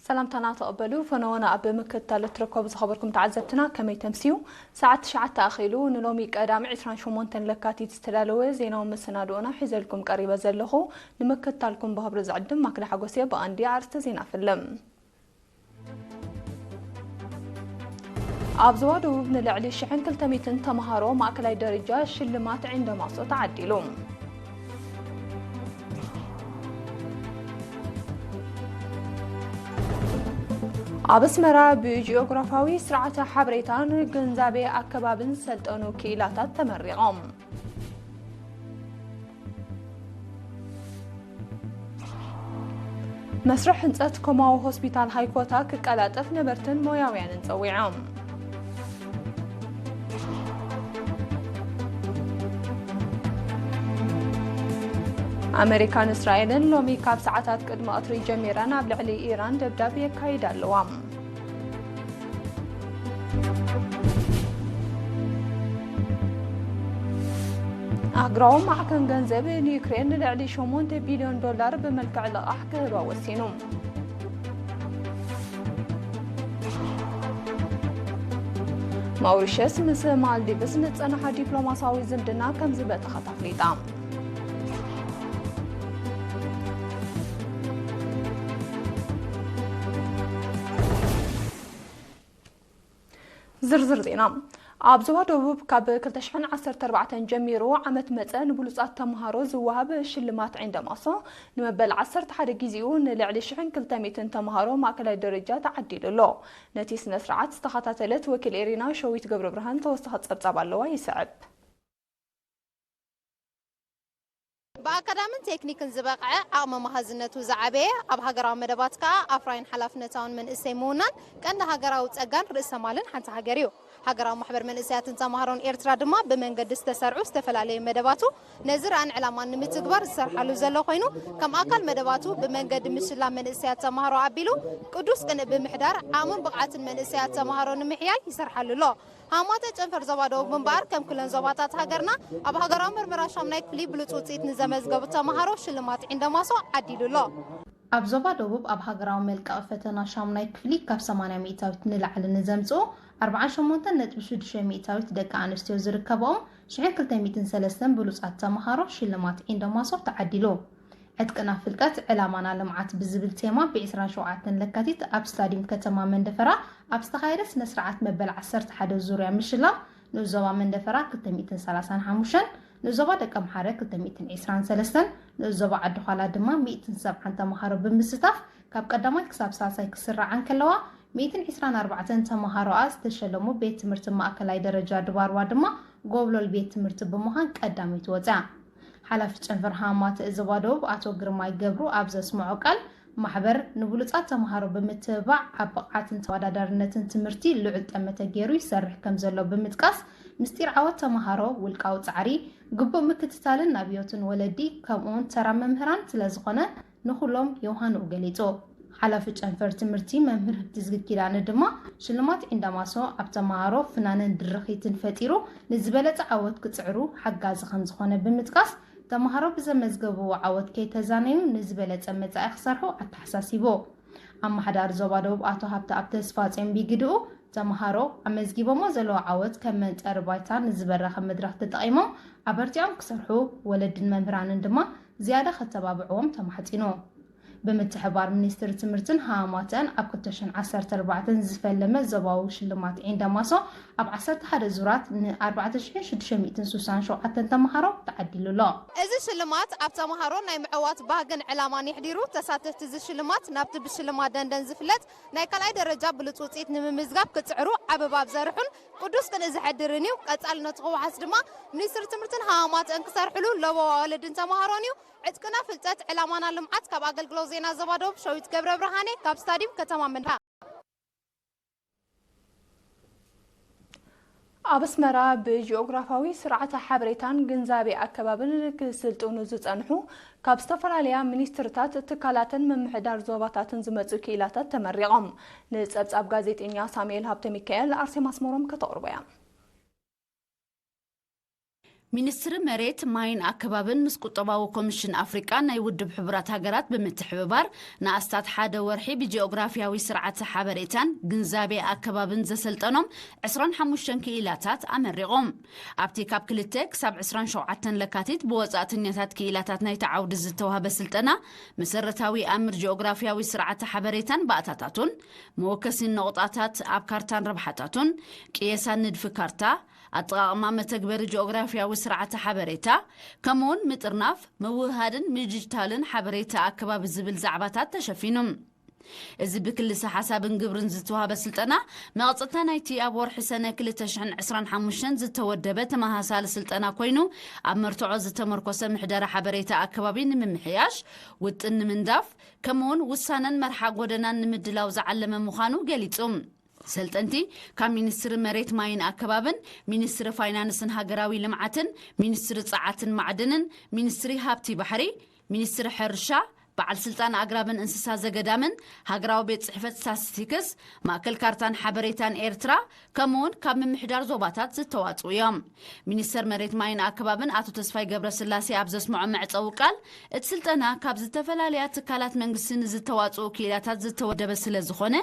ሰላምታና ተቐበሉ። ፈነወና ኣብ ምክትታል እትርከቡ ዝኸበርኩም ተዓዘብትና ከመይ ተምስዩ? ሰዓት ትሽዓተ ኣኺሉ ንሎሚ ቀዳም ዕስራን ሸሞንተን ለካቲት ዝተዳለወ ዜናዊ መሰናድኦና ሒዘልኩም ቀሪበ ዘለኹ። ንምክትታልኩም ብኽብሪ ዝዕድም ማክዳ ሓጎስ እየ። ብቐንዲ ኣርእስተ ዜና ፍልም። ኣብ ዞባ ደቡብ ንልዕሊ ሽሕን ክልተ ሚእትን ተምሃሮ ማእከላይ ደረጃ ሽልማት ዒንደማሶ ተዓዲሉ። ኣብ ኣስመራ ብጂኦግራፋዊ ስርዓተ ሓበሬታን ግንዛቤ ኣከባብን ዝሰልጠኑ ክኢላታት ተመሪቖም። መስርሕ ህንጸት ኮማዊ ሆስፒታል ሃይኮታ ክቀላጠፍ ነበርትን ሞያውያንን ጸዊዖም። ኣመሪካን እስራኤልን ሎሚ ካብ ሰዓታት ቅድሚ ቀትሪ ጀሚረን ኣብ ልዕሊ ኢራን ደብዳብ የካይዳ ኣለዋ። ኣህጉራዊ ማዕከን ገንዘብ ንዩክሬን ንልዕሊ ሸሞንተ ቢልዮን ዶላር ብመልክዕ ልቓሕ ክህባ ወሲኑ። ማውሪሸስ ምስ ማልዲቭስ ንጸንሓ ዲፕሎማሳዊ ዝምድና ከም ዝበተኸት ኣፍሊጣ። ዝርዝር ዜና። ኣብ ዞባ ደቡብ ካብ ክልተ ሽሕን ዓሰርተ ኣርባዕተን ጀሚሩ ዓመት መጸ ንብሉጻት ተምሃሮ ዝወሃብ ሽልማት ዒንደማሶ ንመበል ዓሰርተ ሓደ ግዜኡ ንልዕሊ ሽሕን ክልተ ሚእትን ተምሃሮ ማእከላይ ደረጃ ተዓዲሉ ኣሎ። ነቲ ስነ ስርዓት ዝተኸታተለት ወኪል ኤሪና ሸዊት ገብረ ብርሃን ተወሳኺ ጸብጻብ ኣለዋ፣ ይስዕብ። ብኣካዳምን ቴክኒክን ዝበቕዐ፣ ዓቕሚ መሃዝነቱ ዝዓበየ፣ ኣብ ሃገራዊ መደባት ከኣ ኣፍራይን ሓላፍነታውን መንእሰይ ምውናን ቀንዲ ሃገራዊ ጸጋን ርእሰ ማልን ሓንቲ ሃገር እዩ። ሃገራዊ ማሕበር መንእሰያትን ተማሃሮን ኤርትራ ድማ ብመንገዲ ዝተሰርዑ ዝተፈላለዩ መደባቱ ነዚ ራእን ዕላማን ንምትግባር ዝሰርሓሉ ዘሎ ኮይኑ፣ ከም ኣካል መደባቱ ብመንገዲ ምሽላ መንእሰያት ተማሃሮ ኣቢሉ ቅዱስ ቅንእ ብምሕዳር ዓቕምን ብቕዓትን መንእሰያት ተማሃሮ ንምሕያል ይሰርሓሉ ኣሎ። ሃማተ ጨንፈር ዞባ ደቡብ እምበኣር ከም ኩለን ዞባታት ሃገርና ኣብ ሃገራዊ ምርመራ ሻምናይ ክፍሊ ብሉጽ ውጽኢት ንዘመዝገቡ ተማሃሮ ሽልማት ዒንደማሶ ዓዲሉ ኣሎ። ኣብ ዞባ ደቡብ ኣብ ሃገራዊ መልቀቒ ፈተና ሻምናይ ክፍሊ ካብ ሰማንያ ሚእታዊት ንላዕሊ ንዘምጽኡ ኣርብዓን ሸሞንተን ነጥቢ ሽዱሽተ ሚእታዊት ደቂ ኣንስትዮ ዝርከብኦም ሽሕን ክልተ ሚእትን ሰለስተን ብሉጻት ተማሃሮ ሽልማት ዒንደማሶ ተዓዲሉ። ዕጥቅና ፍልጠት፣ ዕላማና ልምዓት ብዝብል ቴማ ብዒስራን ሸውዓተን ለካቲት ኣብ ስታድዩም ከተማ መንደፈራ ኣብ ዝተኻየደ ስነ ስርዓት መበል ዓሰርተ ሓደ ዙርያ ምሽላም ንኡስ ዞባ መንደፈራ ክልተ ሚእትን ሰላሳን ሓሙሽተን፣ ንኡስ ዞባ ደቀምሓረ ክልተ ሚእትን ዕስራን ሰለስተን፣ ንኡስ ዞባ ዓዲ ዃላ ድማ ሚእትን ሰብዓን ተምሃሮ ብምስታፍ ካብ ቀዳማይ ክሳብ ሳልሳይ ክስራዓ እንከለዋ፣ ሚእትን ዕስራን ኣርባዕተን ተምሃሮኣ ዝተሸለሙ ቤት ትምህርቲ ማእከላይ ደረጃ ድባርዋ ድማ ጎብለል ቤት ትምህርቲ ብምዃን ቀዳመይቲ ወፅያ። ሓላፊ ጨንፈር ሃማተ ዞባ ደቡብ ኣቶ ግርማይ ገብሩ ኣብ ዘስምዖ ቃል፣ ማሕበር ንብሉጻት ተምሃሮ ብምትብባዕ ኣብ ብቕዓትን ተወዳዳርነትን ትምህርቲ ልዑል ጠመተ ገይሩ ይሰርሕ ከም ዘሎ ብምጥቃስ፣ ምስጢር ዓወት ተምሃሮ ውልቃዊ ጻዕሪ፣ ግቡእ ምክትታልን ኣብዮትን ወለዲ ከምኡውን ተራ መምህራን ስለዝኾነ ንኹሎም የውሃንኡ ገሊጹ። ሓላፊ ጨንፈር ትምህርቲ መምህር ህብትዝጊ ኪዳነ ድማ ሽልማት ዒንዳማሶ ኣብ ተምሃሮ ፍናንን ድርኺትን ፈጢሩ ንዝበለጸ ዓወት ክጽዕሩ ሓጋዚ ከም ዝኾነ ብምጥቃስ፣ ተምሃሮ ብዘመዝገብዎ ዓወት ከይተዛነዩ ንዝበለጸ መጻኢ ክሰርሑ ኣተሓሳሲቡ። ኣመሓዳሪ ዞባ ደቡብ ኣቶ ሃብተኣብ ተስፋጽዮን ብግድኡ፣ ተምሃሮ ኣመዝጊቦሞ ዘለዉ ዓወት ከም መንጸሪ ባይታ ንዝበረኸ መድረኽ ተጠቒሞም ኣበርቲዖም ክሰርሑ፣ ወለድን መምህራንን ድማ ዝያዳ ከተባብዕዎም ተማሕጺኑ። ብምትሕብባር ሚኒስትሪ ትምህርትን ሃዋማተን ኣብ ክልተ ሽሕን ዓሰርተ ኣርባዕተን ዝፈለመ ዞባዊ ሽልማት ዒንዳማሶ ኣብ ዓሰርተ ሓደ ዙራት ን ኣርባዕተ ሽሕን ሽዱሽተ ሚእትን ስሳን ሸውዓተን ተምሃሮ ተዓዲሉ ኣሎ። እዚ ሽልማት ኣብ ተምሃሮ ናይ ምዕዋት ባህግን ዕላማን የሕዲሩ፣ ተሳተፍቲ እዚ ሽልማት ናብቲ ብሽልማት ደንደን ዝፍለጥ ናይ ካልኣይ ደረጃ ብሉጽ ውጽኢት ንምምዝጋብ ክጽዕሩ ዓበባ ኣብ ዘርሑን ቅዱስ ቅንኢ ዘሕድርን እዩ። ቀጻልነቱ ክወሓስ ድማ ሚኒስትሪ ትምህርትን ሃዋማተን ክሰርሕሉ ለበዋ ወለድን ተምሃሮን እዩ። ዕጥቅና ፍልጠት፣ ዕላማና ልምዓት። ካብ ኣገልግሎት ዜና ዞባ ደቡብ ሸዊት ገብረ ብርሃኔ ካብ ስታድዩም ከተማ መንደፈራ። ኣብ ኣስመራ ብጂኦግራፋዊ ስርዓተ ሓበሬታን ግንዛቤ ኣከባብን ክስልጥኑ ዝጸንሑ ካብ ዝተፈላለያ ሚኒስትርታት፣ ትካላትን ምምሕዳር ዞባታትን ዝመጹ ክኢላታት ተመሪቖም። ንጸብጻብ ጋዜጠኛ ሳሙኤል ሃብተ ሚካኤል ኣርሴማ ኣስመሮም ከተቕርቦ እያ። ሚኒስትሪ መሬት፣ ማይን ኣከባብን ምስ ቁጠባዊ ኮሚሽን ኣፍሪቃ ናይ ውድብ ሕቡራት ሃገራት ብምትሕብባር ንኣስታት ሓደ ወርሒ ብጂኦግራፊያዊ ስርዓተ ሓበሬታን ግንዛቤ ኣከባብን ዘሰልጠኖም ዕስራን ሓሙሽተን ክኢላታት ኣመሪቖም። ኣብቲ ካብ ክልተ ክሳብ ዕስራን ሸውዓተን ለካቲት ብወጻእተኛታት ክኢላታት ናይቲ ዓውዲ ዝተዋህበ ስልጠና፣ መሰረታዊ ኣምር ጂኦግራፊያዊ ስርዓተ ሓበሬታን ባእታታቱን፣ መወከሲን ነቑጣታት ኣብ ካርታን ረብሓታቱን፣ ቅየሳን ንድፊ ካርታ፣ ኣጠቓቕማ መተግበሪ ጂኦግራፊያዊ ስርዓተ ሓበሬታ፣ ከምኡውን ምጥርናፍ፣ ምውህሃድን ምድጅታልን ሓበሬታ ኣከባቢ ዝብል ዛዕባታት ተሸፊኑ። እዚ ብክልሰ ሓሳብን ግብርን ዝተዋህበ ስልጠና፣ መቐጸልታ ናይቲ ኣብ ወርሒ ሰነ ክልተ ሽሕን ዕስራን ሓሙሽተን ዝተወደበ ተመሳሳሊ ስልጠና ኮይኑ፣ ኣብ መርትዖ ዝተመርኮሰ ምሕደራ ሓበሬታ ኣከባቢ ንምምሕያሽ፣ ውጥን ንምንዳፍ፣ ከምኡውን ውሳነን መርሓ ጎደናን ንምድላው ዝዓለመ ምዃኑ ገሊጹ። ሰልጠንቲ ካብ ሚኒስትሪ መሬት፣ ማይን ኣከባብን፣ ሚኒስትሪ ፋይናንስን ሃገራዊ ልምዓትን፣ ሚኒስትሪ ጸዓትን ማዕድንን፣ ሚኒስትሪ ሃብቲ ባሕሪ፣ ሚኒስትሪ ሕርሻ፣ በዓል ስልጣን ኣግራብን እንስሳ ዘገዳምን፣ ሃገራዊ ቤት ጽሕፈት ስታቲስቲክስ፣ ማእከል ካርታን ሓበሬታን ኤርትራ፣ ከምኡውን ካብ ምምሕዳር ዞባታት ዝተዋጽኡ እዮም። ሚኒስተር መሬት፣ ማይን ኣከባብን ኣቶ ተስፋይ ገብረስላሴ ኣብ ዘስምዖ መዕጸዊ ቃል፣ እቲ ስልጠና ካብ ዝተፈላለያ ትካላት መንግስቲ ንዝተዋጽኡ ክኢላታት ዝተወደበ ስለ ዝኾነ፣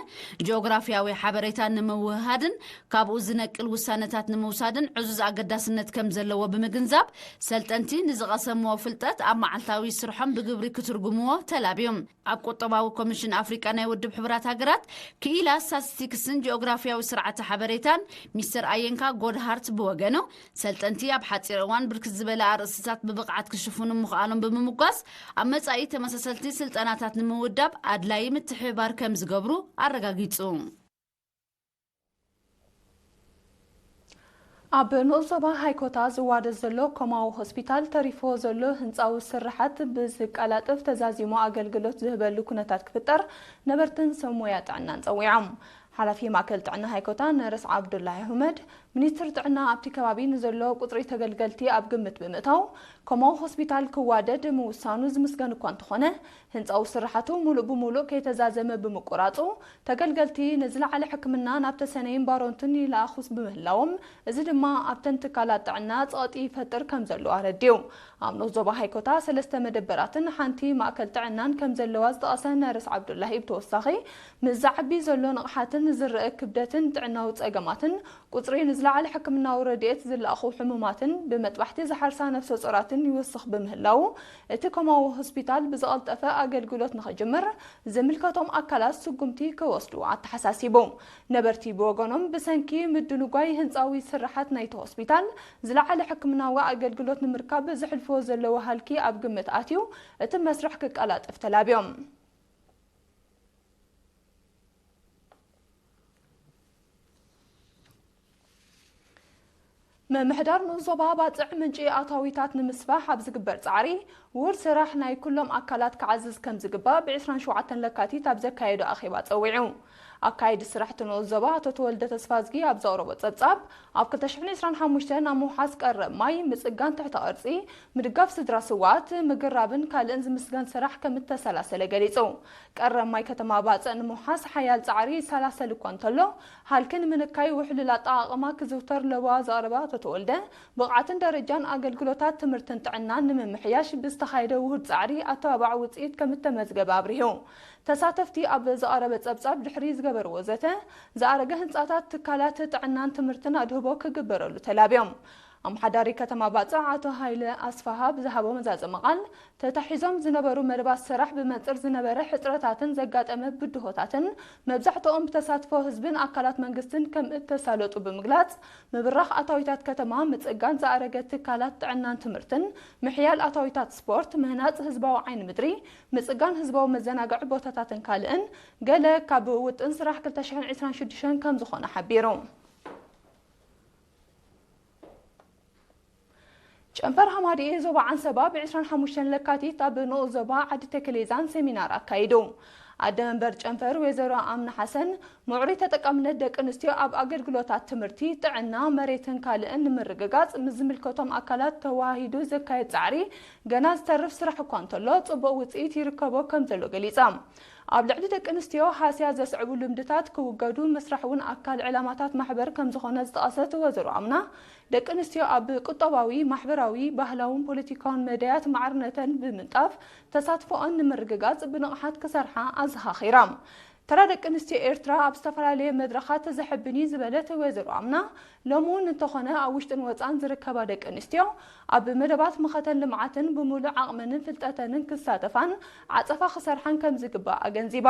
ጂኦግራፊያዊ ሓበሬታ ንምውህሃድን ካብኡ ዝነቅል ውሳነታት ንምውሳድን ዕዙዝ ኣገዳስነት ከም ዘለዎ ብምግንዛብ፣ ሰልጠንቲ ንዝቐሰምዎ ፍልጠት ኣብ መዓልታዊ ስርሖም ብግብሪ ክትርጉምዎ ተላብዮም። ኣብ ቁጠባዊ ኮሚሽን ኣፍሪቃ ናይ ውድብ ሕቡራት ሃገራት ክኢላ ስታቲስቲክስን ጂኦግራፊያዊ ስርዓተ ሓበሬታን ሚስተር ኣየንካ ጎድሃርት ብወገኑ፣ ሰልጠንቲ ኣብ ሓጺር እዋን ብርክት ዝበለ ኣርእስትታት ብብቕዓት ክሽፍኑ ምኽኣሎም ብምምጓስ፣ ኣብ መጻኢ ተመሳሰልቲ ስልጠናታት ንምውዳብ ኣድላዪ ምትሕብባር ከም ዝገብሩ ኣረጋጊጹ። ኣብ ንኡስ ዞባ ሃይኮታ ዝዋደድ ዘሎ ኮማዊ ሆስፒታል፣ ተሪፎ ዘሎ ህንጻዊ ስርሓት ብዝቀላጠፍ ተዛዚሙ ኣገልግሎት ዝህበሉ ኩነታት ክፍጠር ነበርትን ሰብ ሞያ ጥዕናን ጸዊዖም። ሓላፊ ማእከል ጥዕና ሃይኮታ ነርስ ዓብዱላሂ ኣህመድ፣ ሚኒስትር ጥዕና ኣብቲ ከባቢ ንዘሎ ቁጽሪ ተገልገልቲ ኣብ ግምት ብምእታው፣ ኮማዊ ሆስፒታል ክዋደድ ምውሳኑ ዝምስገን እኳ እንተኾነ፣ ህንጻዊ ስርሓቱ ሙሉእ ብሙሉእ ከይተዛዘመ ብምቁራጹ፣ ተገልገልቲ ንዝለዓለ ሕክምና ናብ ተሰነይን ባሮንቱን ይለኣኹስ ብምህላዎም፣ እዚ ድማ ኣብተን ትካላት ጥዕና ጸቕጢ ይፈጥር ከም ዘሎ ኣረዲኡ። ኣብ ንኡስ ዞባ ሃይኮታ ሰለስተ መደበራትን ሓንቲ ማእከል ጥዕናን ከም ዘለዋ ዝጠቐሰ ነርስ ዓብዱላሂ፣ ብተወሳኺ ምስ ዝዓቢ ዘሎ ንቕሓትን ዝረአ ክብደትን ጥዕናዊ ጸገማትን፣ ቁጽሪ ንዝለዓለ ሕክምናዊ ረድኤት ዝለኣኹ ሕሙማትን ብመጥባሕቲ ዝሓርሳ ነፍሰ ጾራትን ይውስኽ ብምህላዉ፣ እቲ ኮማዊ ሆስፒታል ብዝቐልጠፈ ኣገልግሎት ንኽጅምር ዝምልከቶም ኣካላት ስጉምቲ ክወስዱ ኣተሓሳሲቡ። ነበርቲ ብወገኖም፣ ብሰንኪ ምድንጓይ ህንጻዊ ስርሓት ናይቲ ሆስፒታል፣ ዝለዓለ ሕክምናዊ ኣገልግሎት ንምርካብ ዘሕልፍዎ ዘለዉ ሃልኪ ኣብ ግምት ኣትዩ፣ እቲ መስርሕ ክቀላጠፍ ተላብዮም። ምምሕዳር ንኡስ ዞባ ባጽዕ፣ ምንጪ ኣታዊታት ንምስፋሕ ኣብ ዝግበር ጻዕሪ፣ ውሁድ ስራሕ ናይ ኩሎም ኣካላት ክዓዝዝ ከም ዝግባእ ብ ዕስራን ሸውዓተን ለካቲት ኣብ ዘካየዶ ኣኼባ ጸዊዑ። ኣካየዲ ስራሕቲ ንኡስ ዞባ ኣቶ ተወልደ ተስፋዝጊ ኣብ ዘቕረቦ ጸብጻብ፣ ኣብ ክልተ ሽሕን ዕስራን ሓሙሽተን ኣብ ምውሓስ ቀረብ ማይ፣ ምጽጋን ትሕተ ቅርጺ፣ ምድጋፍ ስድራ ስውኣት፣ ምግራብን ካልእን ዝምስገን ስራሕ ከም እተሰላሰለ ገሊጹ። ቀረብ ማይ ከተማ ባጽዕ ንምውሓስ ሓያል ጻዕሪ ይሰላሰል እኳ እንተሎ፣ ሃልኪ ንምንካይ ውሕሉል ኣጠቓቕማ ክዝውተር ለበዋ ዘቕረበ ኣቶ ተወልደ፣ ብቕዓትን ደረጃን ኣገልግሎታት ትምህርትን ጥዕናን ንምምሕያሽ ብዝተኻየደ ውሁድ ጻዕሪ ኣተባባዒ ውጽኢት ከም እተመዝገበ ኣብሪሁ። ተሳተፍቲ ኣብ ዝቐረበ ጸብጻብ ድሕሪ ዝገበርዎ ዘተ፣ ዝኣረገ ህንጻታት ትካላት ጥዕናን ትምህርትን ኣድህቦ ክግበረሉ ተላብዮም። ኣመሓዳሪ ከተማ ባጽዕ ኣቶ ሃይለ ኣስፋሃ ብዝሃቦ መዛዘሚ ቃል፣ ተታሒዞም ዝነበሩ መደባት ስራሕ ብመንጽር ዝነበረ ሕጽረታትን ዘጋጠመ ብድሆታትን፣ መብዛሕትኦም ብተሳትፎ ህዝብን ኣካላት መንግስትን ከም እተሳለጡ ብምግላጽ፣ ምብራኽ ኣታዊታት ከተማ፣ ምጽጋን ዝኣረገ ትካላት ጥዕናን ትምህርትን፣ ምሕያል ኣታዊታት ስፖርት፣ ምህናጽ ህዝባዊ ዓይኒ ምድሪ፣ ምጽጋን ህዝባዊ መዘናግዒ ቦታታትን ካልእን፣ ገለ ካብ ውጥን ስራሕ ክልተ ሽሕን ዕስራን ሽዱሽተን ከም ዝኾነ ሓቢሩ። ጨንፈር ሃማድኤ ዞባ ዓንሰባ ብ ዕስራን ሓሙሽተን ለካቲት ኣብ ንኡስ ዞባ ዓዲ ተከሌዛን ሴሚናር ኣካይዱ። ኣደ መንበር ጨንፈር ወይዘሮ ኣምና ሓሰን፣ ምዕሩይ ተጠቃምነት ደቂ ኣንስትዮ ኣብ ኣገልግሎታት ትምህርቲ፣ ጥዕና፣ መሬትን ካልእን ንምርግጋጽ ምስ ዝምልከቶም ኣካላት ተወሃሂዱ ዘካየድ ጻዕሪ ገና ዝተርፍ ስራሕ እኳ እንተሎ፣ ጽቡቕ ውጽኢት ይርከቦ ከም ዘሎ ገሊጻ። ኣብ ልዕሊ ደቂ ኣንስትዮ ሃስያ ዘስዕቡ ልምድታት ክውገዱ ምስራሕ እውን ኣካል ዕላማታት ማሕበር ከም ዝኾነ ዝጠቐሰት ወይዘሮ ኣምና፣ ደቂ ኣንስትዮ ኣብ ቁጠባዊ፣ ማሕበራዊ፣ ባህላውን ፖለቲካውን መዳያት ማዕርነተን ብምንጣፍ ተሳትፎኦን ንምርግጋጽ ብንቕሓት ክሰርሓ ኣዘኻኺራ። ተራ ደቂ ኣንስትዮ ኤርትራ ኣብ ዝተፈላለየ መድረኻት ዘሐብን እዩ ዝበለት ወይዘሮ ኣምና፣ ሎሚ እውን እንተኾነ ኣብ ውሽጥን ወጻን ዝርከባ ደቂ ኣንስትዮ ኣብ መደባት መኸተን ልምዓትን ብምሉእ ዓቕመንን ፍልጠተንን ክሳተፋን ዓጸፋ ክሰርሓን ከም ዝግባእ ኣገንዚባ።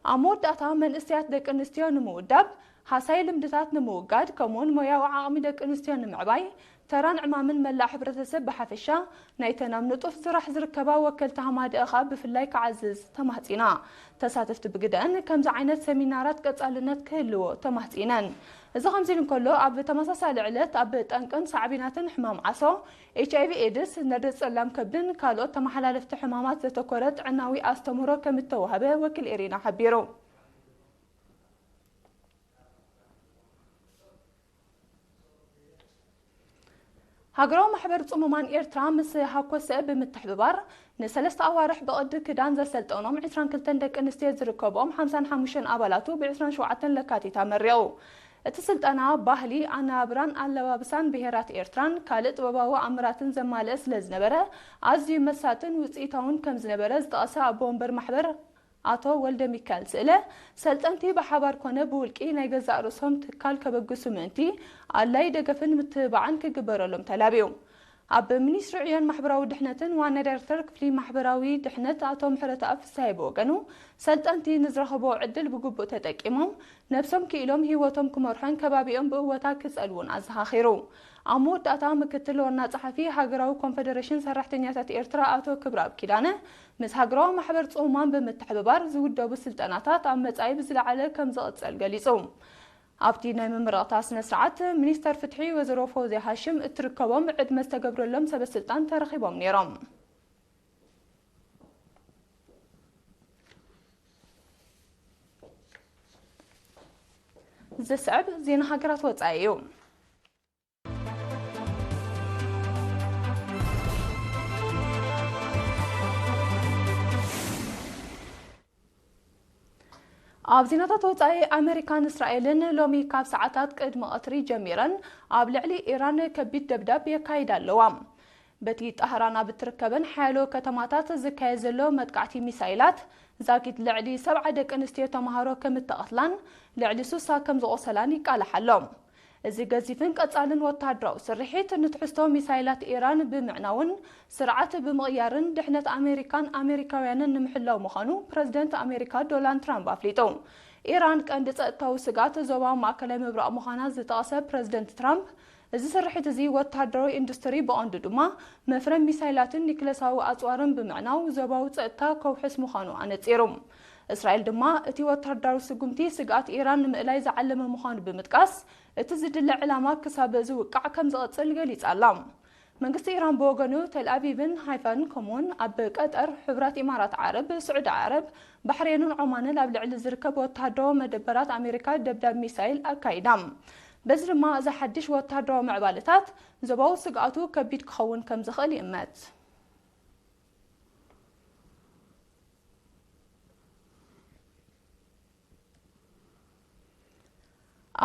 ኣብ መወዳእታ መንእሰያት ደቂ ኣንስትዮ ንምውዳብ፣ ሃሳይ ልምድታት ንምውጋድ፣ ከምኡውን ሞያዊ ዓቕሚ ደቂ ኣንስትዮ ንምዕባይ፣ ተራን ዕማምን መላእ ሕብረተሰብ ብሓፈሻ ናይተን ኣብ ንጡፍ ስራሕ ዝርከባ ወከልቲ ሃማደኣ ኸኣ ብፍላይ ክዓዝዝ ተማህጺና። ተሳተፍቲ ብግደን ከምዚ ዓይነት ሰሚናራት ቀጻልነት ክህልዎ ተማህጺነን። እዚ ከምዚ ኢሉ እንከሎ፣ ኣብ ተመሳሳሊ ዕለት ኣብ ጠንቅን ሳዕቤናትን ሕማም ዓሶ፣ ኤች ኣይ ቪ ኤድስ፣ ነደት ጸላም ከብድን ካልኦት ተመሓላለፍቲ ሕማማት ዘተኮረ ጥዕናዊ ኣስተምህሮ ከም እተዋህበ ወኪል ኤሪና ሓቢሩ። ሃገራዊ ማሕበር ጽሙማን ኤርትራ ምስ ሃኮሰ ብምትሕብባር ንሰለስተ ኣዋርሕ ብቕዲ ክዳን ዘሰልጠኖም ዕስራን ክልተን ደቂ ኣንስትዮ ዝርከብኦም ሓምሳን ሓሙሽተን ኣባላቱ ብ ዕስራን ሸውዓተን ለካቲት ኣመሪቑ። እቲ ስልጠና ባህሊ፣ ኣነባብራን ኣለባብሳን ብሄራት ኤርትራን ካልእ ጥበባዊ ኣምራትን ዘማልአ ስለ ዝነበረ ኣዝዩ መሳጥን ውጽኢታውን ከም ዝነበረ ዝጠቐሰ ኣቦ ወንበር ማሕበር ኣቶ ወልደሚካኤል ስእለ፣ ሰልጠንቲ ብሓባር ኮነ ብውልቂ ናይ ገዛእ ርእሶም ትካል ከበግሱ ምእንቲ ኣድላዪ ደገፍን ምትብባዕን ክግበረሎም ተላብዩ። ኣብ ሚኒስትሪ ዕዮን ማሕበራዊ ድሕነትን ዋና ዳይሬክተር ክፍሊ ማሕበራዊ ድሕነት ኣቶ ምሕረተኣብ ፍስሃየ ብወገኑ፣ ሰልጠንቲ ንዝረኸብዎ ዕድል ብግቡእ ተጠቂሞም ነብሶም ክኢሎም ህይወቶም ክመርሑን ከባቢኦም ብእወታ ክጸልዉን ኣዘኻኺሩ። ኣብ መወዳእታ ምክትል ዋና ጸሓፊ ሃገራዊ ኮንፈደሬሽን ሰራሕተኛታት ኤርትራ ኣቶ ክብረኣብ ኪዳነ፣ ምስ ሃገራዊ ማሕበር ጽሙማን ብምትሕብባር ዝውደቡ ስልጠናታት ኣብ መጻኢ ብዝለዓለ ከም ዝቕጸል ገሊጹ። ኣብቲ ናይ ምምረቕታ ስነ ስርዓት ሚኒስተር ፍትሒ ወይዘሮ ፈውዝያ ሃሽም እትርከቦም ዕድመ ዝተገብረሎም ሰበ ስልጣን ተረኺቦም ነይሮም። ዝስዕብ ዜና ሃገራት ወጻኢ እዩ። ኣብ ዜናታት ወጻኢ፣ ኣመሪካን እስራኤልን ሎሚ ካብ ሰዓታት ቅድሚ ቀትሪ ጀሚረን ኣብ ልዕሊ ኢራን ከቢድ ደብዳብ የካይዳ ኣለዋ። በቲ ጣህራን ኣብ እትርከበን ሓያሎ ከተማታት ዝካየድ ዘሎ መጥቃዕቲ ሚሳይላት፣ ዛጊት ልዕሊ ሰብዓ ደቂ ኣንስትዮ ተምሃሮ ከም እተቐትላን ልዕሊ ሱሳ ከም ዝቖሰላን ይቃላሕ ኣሎ። እዚ ገዚፍን ቀጻልን ወተሃደራዊ ስርሒት፣ ንትሕዝቶ ሚሳይላት ኢራን ብምዕናውን ስርዓት ብምቕያርን ድሕነት ኣሜሪካን ኣሜሪካውያንን ንምሕላው ምዃኑ ፕረዚደንት ኣሜሪካ ዶናልድ ትራምፕ ኣፍሊጡ። ኢራን ቀንዲ ጸጥታዊ ስግኣት ዞባ ማእከላይ ምብራቕ ምዃና ዝጠቐሰ ፕረዚደንት ትራምፕ፣ እዚ ስርሒት እዚ ወተሃደራዊ ኢንዱስትሪ፣ ብቐንዱ ድማ መፍረ ሚሳይላትን ኒክለሳዊ ኣጽዋርን ብምዕናው ዞባዊ ጸጥታ ከውሕስ ምዃኑ ኣነጺሩ። እስራኤል ድማ እቲ ወተሃደራዊ ስጉምቲ ስግኣት ኢራን ንምእላይ ዝዓለመ ምዃኑ ብምጥቃስ፣ እቲ ዝድለ ዕላማ ክሳብ ዝውቃዕ ከም ዝቕጽል ገሊጻ ኣላ። መንግስቲ ኢራን ብወገኑ፣ ተልኣቪቭን ሃይፋን ከምኡውን ኣብ ቀጠር፣ ሕቡራት ኢማራት ዓረብ፣ ስዑዲ ዓረብ፣ ባሕሬንን ዖማንን ኣብ ልዕሊ ዝርከብ ወተሃደራዊ መደበራት ኣሜሪካ ደብዳብ ሚሳይል ኣካይዳ። በዚ ድማ እዚ ሓድሽ ወተሃደራዊ ምዕባለታት ዞባዊ ስግኣቱ ከቢድ ክኸውን ከም ዝኽእል ይእመት።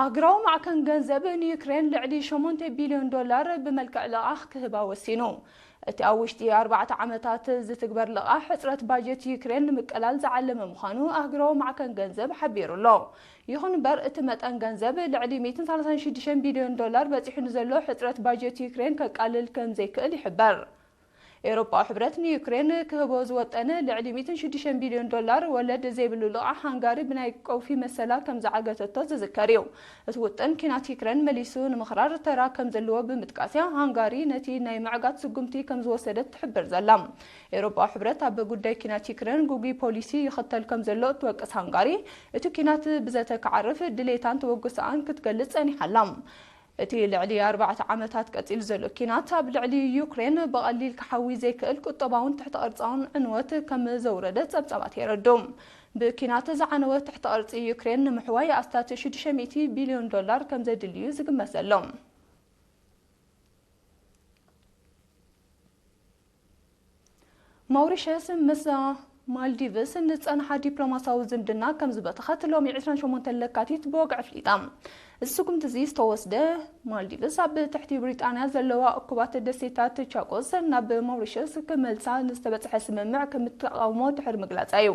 ኣህጉራዊ ማዕከን ገንዘብ ንዩክሬን ልዕሊ ሸሞንተ ቢልዮን ዶላር ብመልክዕ ልቓሕ ክህባ ወሲኑ። እቲ ኣብ ውሽጢ ኣርባዕተ ዓመታት ዝትግበር ልቓሕ፣ ሕጽረት ባጀት ዩክሬን ንምቅላል ዝዓለመ ምዃኑ ኣህጉራዊ ማዕከን ገንዘብ ሓቢሩ ኣሎ። ይኹን እምበር፣ እቲ መጠን ገንዘብ ልዕሊ ሚእትን ሰላሳን ሽዱሽተን ቢልዮን ዶላር በጺሑ ንዘሎ ሕጽረት ባጀት ዩክሬን ከቃልል ከም ዘይክእል ይሕበር። ኤውሮጳዊ ሕብረት ንዩክሬን ክህቦ ዝወጠነ ልዕሊ ሚእትን ሽዱሽተን ቢልዮን ዶላር ወለድ ዘይብሉ ልቓሕ፣ ሃንጋሪ ብናይ ቀውፊ መሰላ ከም ዝዓገተቶ ዝዝከር እዩ። እቲ ውጥን፣ ኲናት ዩክሬን መሊሱ ንምኽራር ተራ ከም ዘለዎ ብምጥቃስ እያ ሃንጋሪ ነቲ ናይ ምዕጋት ስጉምቲ ከም ዝወሰደት ትሕብር ዘላ። ኤውሮጳዊ ሕብረት ኣብ ጉዳይ ኲናት ዩክሬን ግጉይ ፖሊሲ ይኽተል ከም ዘሎ እትወቅስ ሃንጋሪ፣ እቲ ኲናት ብዘተ ክዓርፍ ድሌታን ተበግሶኣን ክትገልጽ ጸኒሓ ኣላ። እቲ ልዕሊ ኣርባዕተ ዓመታት ቀጺሉ ዘሎ ኲናት፣ ኣብ ልዕሊ ዩክሬን ብቐሊል ክሓዊ ዘይክእል ቁጠባውን ትሕተ ቅርጻውን ዕንወት ከም ዘውረደ ጸብጻባት የረድኡ። ብኲናት ዝዓነወ ትሕተ ቅርጺ ዩክሬን ንምሕዋይ ኣስታት ሽዱሽተ ሚእቲ ቢልዮን ዶላር ከም ዘድልዩ ዝግመት ዘሎ። ማውሪሸስ ምስ ማልዲቭስ ንጸንሓ ዲፕሎማሲያዊ ዝምድና ከም ዝበተኸት ሎሚ ዕስራን ሸሞንተን ለካቲት ብወግዒ ኣፍሊጣ። እዚ ስጉምቲ እዚ ዝተወስደ፣ ማልዲቭስ ኣብ ትሕቲ ብሪጣንያ ዘለዋ እኩባት ደሴታት ቻኮስ ናብ ማውሪሸስ ክመልሳ ንዝተበጽሐ ስምምዕ ከም እትቃወሞ ድሕሪ ምግላጻ እዩ።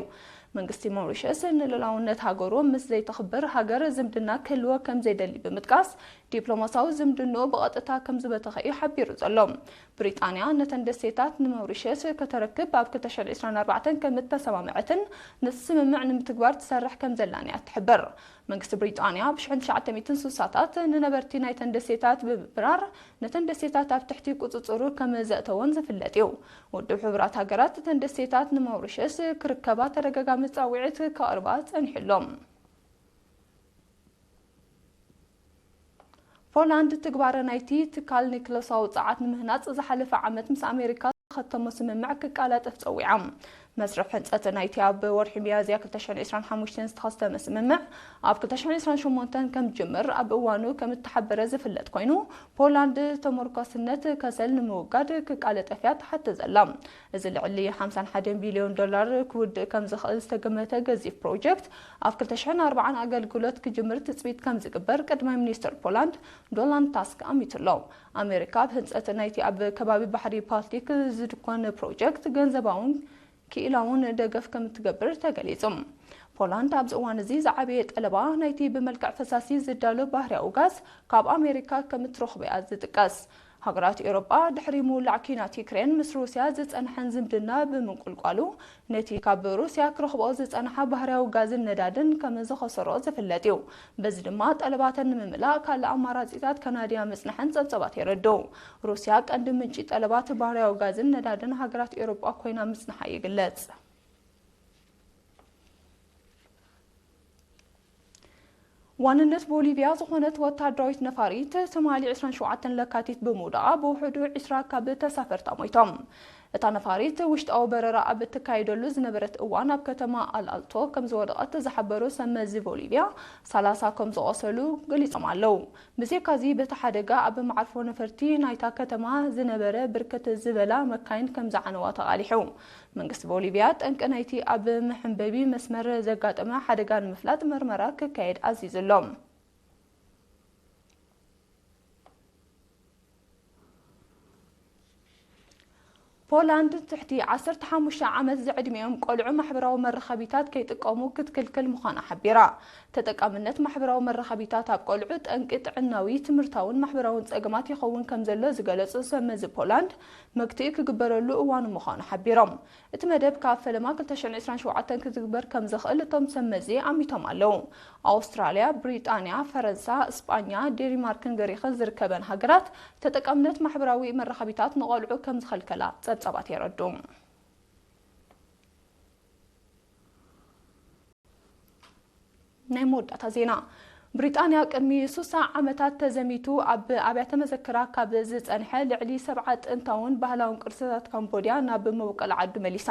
መንግስቲ ማውሪሸስ ንልኡላውነት ሃገሩ ምስ ዘይተኽብር ሃገር ዝምድና ክህልዎ ከም ዘይደሊ ብምጥቃስ፣ ዲፕሎማሲያዊ ዝምድንኡ ብቐጥታ ከም ዝበተኸ እዩ ሓቢሩ ዘሎ። ብሪጣንያ ነተን ደሴታት ንማውሪሸስ ከተረክብ ኣብ ክልተ ሽሕን ዕስራን ኣርባዕተን ከም እተሰማምዐትን ነቲ ስምምዕ ንምትግባር ትሰርሕ ከም ዘላን እያ ትሕብር። መንግስቲ ብሪጣንያ ኣብ ሽሕን ትሽዓተ ሚእትን ስሳታት ንነበርቲ ናይተን ደሴታት ብምብራር፣ ነተን ደሴታት ኣብ ትሕቲ ቁጽጽሩ ከም ዘእተወን ዝፍለጥ እዩ። ውድብ ሕቡራት ሃገራት እተን ደሴታት ንማውሪሸስ ክርከባ ተደጋጋሚ ጻውዒት ከቕርባ ጸኒሑ ኣሎ። ፖላንድ ትግባረ ናይቲ ትካል ኒክለሳዊ ጸዓት ንምህናጽ ዝሓለፈ ዓመት ምስ ኣሜሪካ ዝኸተሞ ስምምዕ ክቃላጠፍ ጸዊዓ። መስርሕ ህንጸት ናይቲ ኣብ ወርሒ ሚያዝያ ክልተ ሽሕን ዕስራን ሓሙሽተን ዝተኸተመ ስምምዕ ኣብ ክልተ ሽሕን ዕስራን ሸሞንተን ከም ዝጅምር ኣብ እዋኑ ከም እተሓበረ ዝፍለጥ ኮይኑ፣ ፖላንድ ተመርኳስነት ከሰል ንምውጋድ ክቃለጠፍ እያ ትሓትት ዘላ። እዚ ልዕሊ ሓምሳን ሓደን ቢልዮን ዶላር ክውድእ ከም ዝኽእል ዝተገመተ ገዚፍ ፕሮጀክት፣ ኣብ ክልተ ሽሕን ኣርባዓን ኣገልግሎት ክጅምር ትጽቢት ከም ዝግበር ቀዳማይ ሚኒስተር ፖላንድ ዶናልድ ታስክ ኣሚቱ ኣሎ። ኣሜሪካ ኣብ ህንጸት ናይቲ ኣብ ከባቢ ባሕሪ ባልቲክ ዝድኮን ፕሮጀክት ገንዘባውን ክኢላውን ደገፍ ከም እትገብር ተገሊጹ። ፖላንድ ኣብዚ እዋን እዚ ዝዓበየ ጠለባ ናይቲ ብመልክዕ ፈሳሲ ዝዳሎ ባህርያዊ ጋዝ ካብ ኣሜሪካ ከም እትረኽቦ እያ ዝጥቀስ። ሃገራት ኤውሮጳ ድሕሪ ምውላዕ ኲናት ዩክሬን ምስ ሩስያ ዝጸንሐን ዝምድና ብምንቁልቋሉ፣ ነቲ ካብ ሩስያ ክረኽቦ ዝጸንሓ ባህርያዊ ጋዝን ነዳድን ከም ዝኸሰሮ ዝፍለጥ እዩ። በዚ ድማ ጠለባተን ንምምላእ ካልእ ኣማራጺታት ከናድያ ምጽንሐን ጸብጸባት የረድኡ። ሩስያ ቀንዲ ምንጪ ጠለባት ባህርያዊ ጋዝን ነዳድን ሃገራት ኤውሮጳ ኮይና ምጽንሓ ይግለጽ። ዋንነት ቦሊቪያ ዝኾነት ወታደራዊት ነፋሪት ትማሊ ዕስራን ሸውዓተን ለካቲት ብምውዳቓ ብውሕዱ ዕስራ ካብ ተሳፈርታ ሞይቶም። እታ ነፋሪት ውሽጣዊ በረራ ኣብ እትካየደሉ ዝነበረት እዋን ኣብ ከተማ ኣልኣልቶ ከም ዝወደቐት ዝሓበሩ ሰብ መዚ ቦሊቪያ፣ ሰላሳ ከም ዝቖሰሉ ገሊጾም ኣለዉ። ብዘይካዚ በቲ ሓደጋ ኣብ መዓርፎ ነፈርቲ ናይታ ከተማ ዝነበረ ብርክት ዝበላ መካይን ከም ዝዓነዋ ተቓሊሑ። መንግስቲ ቦሊቪያ ጠንቂ ናይቲ ኣብ መሐንበቢ መስመር ዘጋጠመ ሓደጋ ንምፍላጥ መርመራ ክካየድ ኣዚዙ ኣሎ። ፖላንድ ትሕቲ ዓሰርተ ሓሙሽተ ዓመት ዝዕድሚኦም ቆልዑ ማሕበራዊ መራኸቢታት ከይጥቀሙ ክትክልክል ምዃና ሓቢራ። ተጠቃምነት ማሕበራዊ መራኸቢታት ኣብ ቆልዑ ጠንቂ ጥዕናዊ፣ ትምህርታውን ማሕበራውን ጸገማት ይኸውን ከም ዘሎ ዝገለጹ ሰብ መዚ ፖላንድ፣ መግትኢ ክግበረሉ እዋኑ ምዃኑ ሓቢሮም። እቲ መደብ ካብ ፈለማ ክልተ ሽሕን ዕስራን ሸውዓተን ክትግበር ከም ዝኽእል እቶም ሰብ መዚ ኣሚቶም ኣለዉ። ኣውስትራልያ፣ ብሪጣንያ፣ ፈረንሳ፣ እስጳኛ፣ ዴንማርክን ገሪኽን ዝርከበን ሃገራት ተጠቃምነት ማሕበራዊ መራኸቢታት ንቖልዑ ከም ዝኸልከላ ጸብጻባት የረዱ። ናይ መወዳእታ ዜና። ብሪጣንያ ቅድሚ ሱሳ ዓመታት ተዘሚቱ ኣብ ኣብያተ መዘክራ ካብ ዝጸንሐ ልዕሊ ሰብዓ ጥንታውን ባህላውን ቅርስታት ካምቦድያ ናብ መበቆል ዓዱ መሊሳ።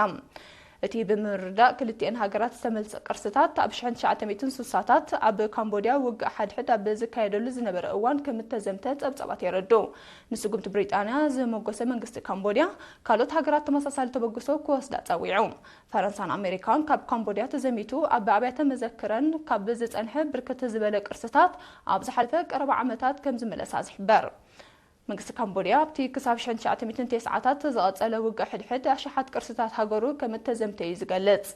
እቲ ብምርዳእ ክልቲኤን ሃገራት ዝተመልሰ ቅርስታት ኣብ ሽሕን ትሽዓተ ሚእትን ስሳታት ኣብ ካምቦድያ ውግእ ሓድሕድ ኣብ ዝካየደሉ ዝነበረ እዋን ከም እተዘምተ ጸብጻባት የረድኡ። ንስጉምቲ ብሪጣንያ ዘመጎሰ መንግስቲ ካምቦድያ፣ ካልኦት ሃገራት ተመሳሳሊ ተበግሶ ክወስዳ ጸዊዑ። ፈረንሳን ኣሜሪካን ካብ ካምቦድያ ተዘሚቱ ኣብ ኣብያተ መዘክረን ካብ ዝጸንሐ ብርክት ዝበለ ቅርስታት ኣብ ዝሓለፈ ቀረባ ዓመታት ከም ዝመለሳ ዝሕበር። መንግስቲ ካምቦድያ ኣብቲ ክሳብ ሽሕን ትሽዓተ ሚእትን ተስዓታት ዝቐጸለ ውግእ ሕድሕድ ኣሽሓት ቅርስታት ሃገሩ ከም እተዘምተ እዩ ዝገልጽ።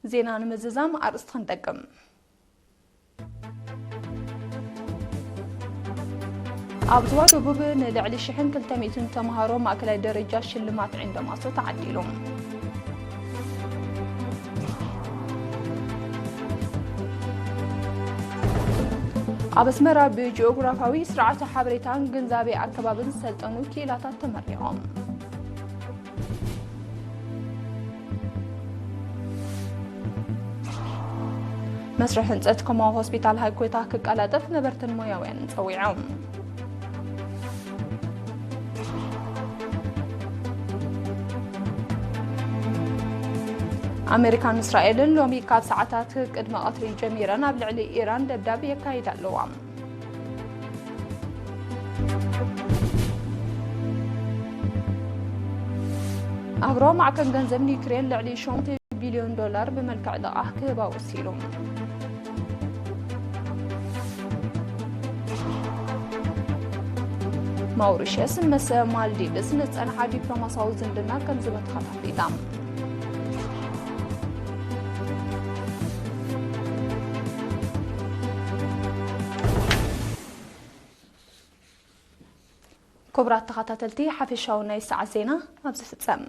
ዜና ንምዝዛም ኣርእስቲ ክንጠቅም። ኣብ ዞባ ደቡብ ንልዕሊ ሽሕን ክልተ ሚእትን ተምሃሮ ማእከላይ ደረጃ ሽልማት ዒንዶ ማሶ ተዓዲሉ። ኣብ ኣስመራ ብጂኦግራፋዊ ስርዓተ ሓበሬታን ግንዛቤ ኣከባብን ዝሰልጠኑ ክኢላታት ተመሪቖም። መስርሕ ህንጸት ኮማዊ ሆስፒታል ሃይኮታ ክቀላጠፍ ነበርትን ሞያውያንን ጸዊዖም። ኣመሪካን እስራኤልን ሎሚ ካብ ሰዓታት ቅድሚ ቀትሪ ጀሚረን ኣብ ልዕሊ ኢራን ደብዳብ የካይዳ ኣለዋ። ኣግሮ ማዕከን ገንዘብ ኒውክሌር ልዕሊ ሸሞንተ ቢልዮን ዶላር ብመልክዕ ልቓሕ ክህባ ወሲኑ። ማውሪሸስ ምስ ማልዲቭስ ንጸንሓ ዲፕሎማሲያዊ ዝምድና ከም ዝበትኻ ኣፍሊጣ። ክቡራት ተኸታተልቲ፣ ሓፈሻዊ ናይ ሰዓት ዜና ኣብዚ ፍጸም።